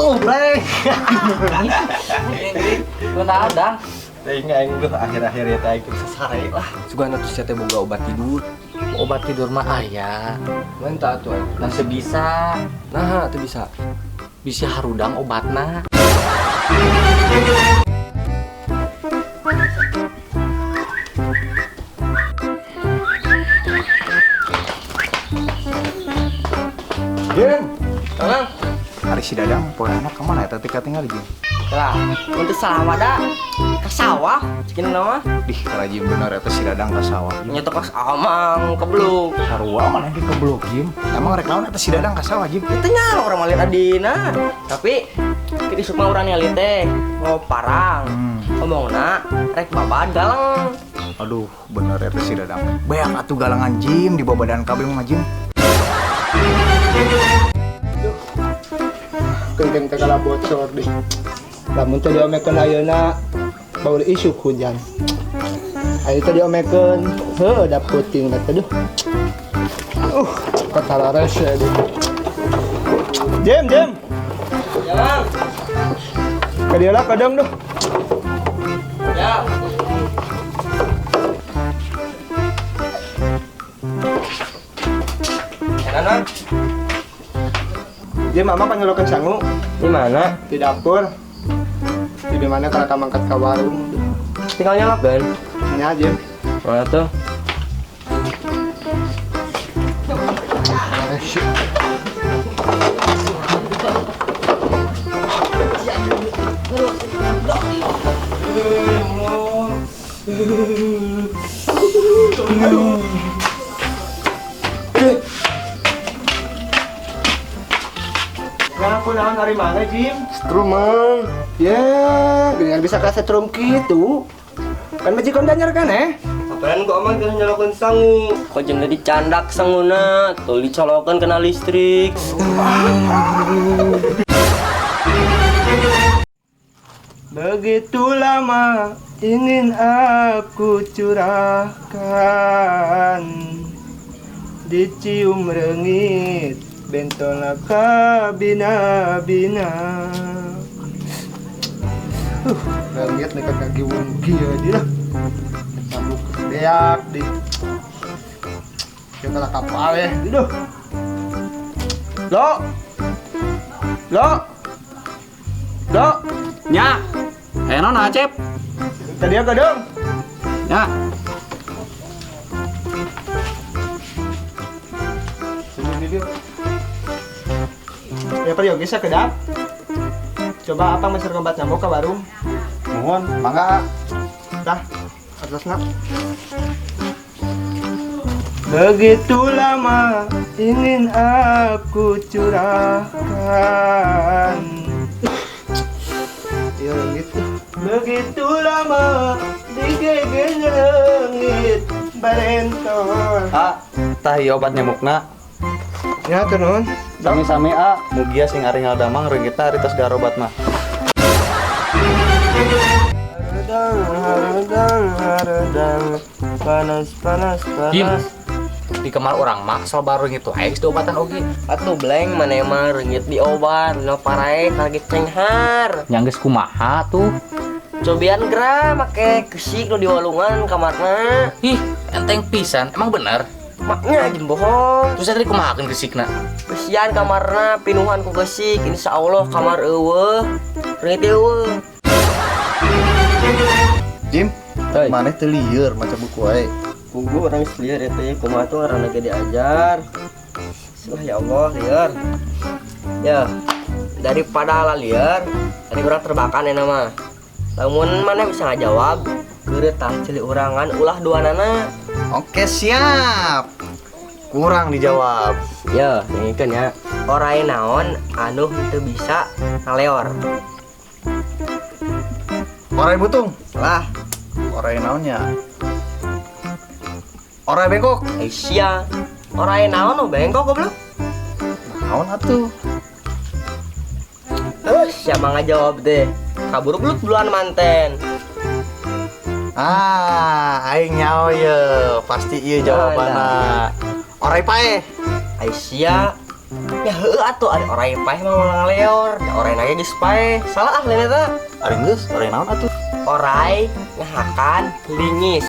Tuh, Bleng. Kunaon, Dang? Teuing aing tuh akhir-akhir ya teh aing bisa sare lah. Sugana tuh sia teh boga obat tidur. Obat tidur mah aya. Mantap atuh aing. Nah, sebisa. Nah, teu bisa. Bisa harudang obatna. Jim, Tolong. hari si Dadang poe anak kemana eta teh katingal Jim? Lah, untuk salah wada ke sawah, cikin nama. Dih, karajim bener eta si Dadang ka sawah. Nya teh kos amang kebluk. Sarua mana ge kebluk Jim. Emang rek naon eta si Dadang ka sawah Jim? Itu nya orang malihat adina. Tapi kitu sukma urang ningali teh mau parang. Ngomongna rek babad galang. Aduh, bener eta si Dadang. Beak atuh galangan Jim di babadan kabeh mah Jim. Kengkeng teh kala bocor deh. Lamun teh diomekeun ayeuna baur isuk hujan. Ayeuna teh diomekeun heuh da puting da teh duh. Katara rese deh. Jim, Jim. Ya, Bang. Ka dieu lah kadang duh. Ya. Enak, Bang. Jim, mama kan ngelokeun sangu. Di mana? Di dapur. Di mana kalau kamu angkat ke warung? Tinggal nyolok kan? Nya, Jim. Mana tuh? Nah, aku naon dari mana, Jim? Setrum, Mang. Ya, gini bisa kasih setrum gitu. Kan majikan danyar kan, eh? Apaan kok emang kena nyolokin sangu? Kok jengnya dicandak sanguna, tuh dicolokan kena listrik. Begitu lama ingin aku curahkan, dicium rengit bentola kabina-bina. Rengit nih kaki wongki aja lah. Sambuk beak di. Kita lah kapal ya, duh. Lo, lo, lo. Nya. Ayo non Acep. Tadi apa dong? Ya. Ya peryogi sekedap. Coba apa meser obat nyamuk ke warung? Mohon, mangga. Dah, atasna. Begitu lama ingin aku curahkan. Ya gitu. Begitu lama digegel rengit barentor. Ah, tah ieu obat nyamukna. Ya turun. Sami-sami a, mugia sing aringal damang reungitna ari tos garobat mah. Haredang, haredang, haredang. Panas, panas, Jim. panas. Di kamar orang mah soal reungit tuh aing diobatan oge. Atuh bleng mana emang reungit diobat, no parae kaget cenghar. Nya geus kumaha tuh? Cobian geura make kesik nu di walungan kamarna. Ih, enteng pisan, emang bener? Maknya jeung bohong. Terus tadi kumahakeun gesikna? Kesian kamarna pinuhan ku gesik, insyaallah kamar eueuh. Reungit eueuh. Jim, maneh teu lieur maca buku wae. Kugu orang geus lieur eta ye kumaha tuh ngaranna ge diajar. Bismillah ya Allah lieur. Ya, daripada lah lieur, tadi urang terbakan ya nama. Lamun mana bisa ngajawab, keureuh tah ceuli urangan ulah duanana. Oke, siap. Kurang dijawab. Ya, dengekeun ya. Orai naon anu henteu bisa ngaleor. Orai butung. Lah, Orai naonnya? Orai bengkok. Aisyah. Orai naon nu bengkok goblok? Naon atuh? Siapa ngajawab deh? Kabur belut duluan manten. Ah, aing nyaho ye, pasti ieu jawabanna. Orai paeh. Aisyah, Ya heueuh atuh, ari oray paeh mah moal ngaleor. Da oray na ge geus paeh. Salah ah lain eta. Ari geus, oray naon atuh? Oray ngahakan linggis.